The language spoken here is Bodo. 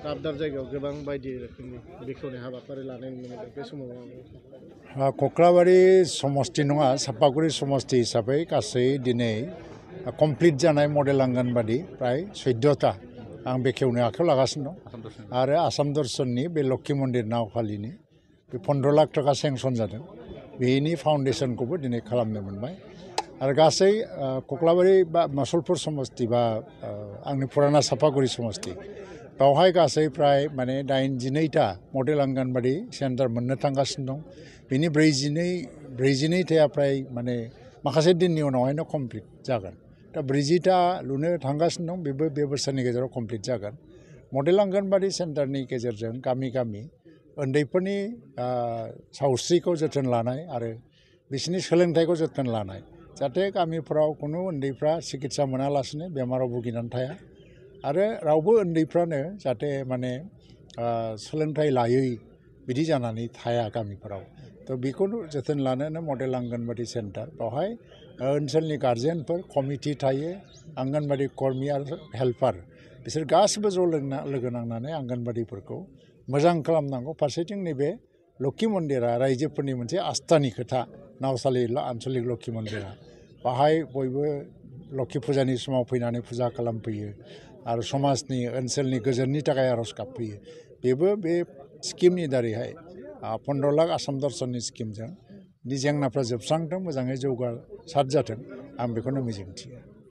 दाब दाब जायगायाव गोबां बायदि रोखोमनि बेखेवनाय हाबाफारि लानाय नुनो मोनदों बे समाव कक्लाबारि समष्टि नङा सापागुरि समष्टि हिसाबै गासै दिनै कमप्लिट जानाय मडेल आंगनबादि प्राय 14टा आं बेखेवनो आखायाव लागासिनो दं आरो आसाम दर्शननि बे लक्ष्मी मन्दिर नावखालिनि बे 15 लाख टाका सेंसन जादों बेनि फाउन्डेसनखौबो दिनै खालामनो मोनबाय आरो गासै कक्लाबारि बा मसलपुर समष्टि बा आंनि पुराना सापागुरि समष्टि बावहाय गासै प्राय माने 82टा मडेल आंगनबादि सेन्टार मोननो थांगासिनो दं बेनि 42टाया प्राय माने माखासे दिननि उनावहायनो कमप्लिट जागोन दा 40टा लुनो थांगासिनो दं बेबो बे बोसोरनि गेजेराव कमप्लिट जागोन मडेल आंगनबादि सेन्टारनि गेजेरजों गामि गामि उन्दैफोरनि सावस्रिखौ जोथोन लानाय आरो बिसोरनि सोलोंथाइखौ जोथोन लानाय जाहाथे गामिफोराव कुनु उन्दैफ्रा सिकित्सा मोनालासिनो बेमाराव भुगिनानै थाया आरो रावबो उन्दैफ्रानो जाहाथे माने सोलोंथाइ लायै बिदि जानानै थाया गामिफोराव थ' बेखौनो जोथोन लानोनो मडेल आंगनबादि सेन्टार बेवहाय ओनसोलनि गार्जेनफोर कमिटि थायो आंगनबादि कर्मि आरो हेल्पार बिसोर गासिबो ज' लोगो नांनानै आंगनबादिफोरखौ मोजां खालामनांगौ फारसेथिं नैबे लक्ष्मी मन्दिरा रायजोफोरनि मोनसे आस्थानि खोथा नावसालि आन्चलिक लक्ष्मी मन्दिरा बाहाय बयबो लक्ष्मी फुजानि समाव फैनानै फुजा खालामफैयो आरो समाजनि ओनसोलनि गोजोननि थाखाय आर'ज गाबफैयो बेबो बे स्किमनि दारैहाय 15 लाख आसाम दर्शननि स्किमजों जेंनाफ्रा जोबस्रांथों मोजाङै जौगासार जाथों आं बेखौनो मिजिंथियो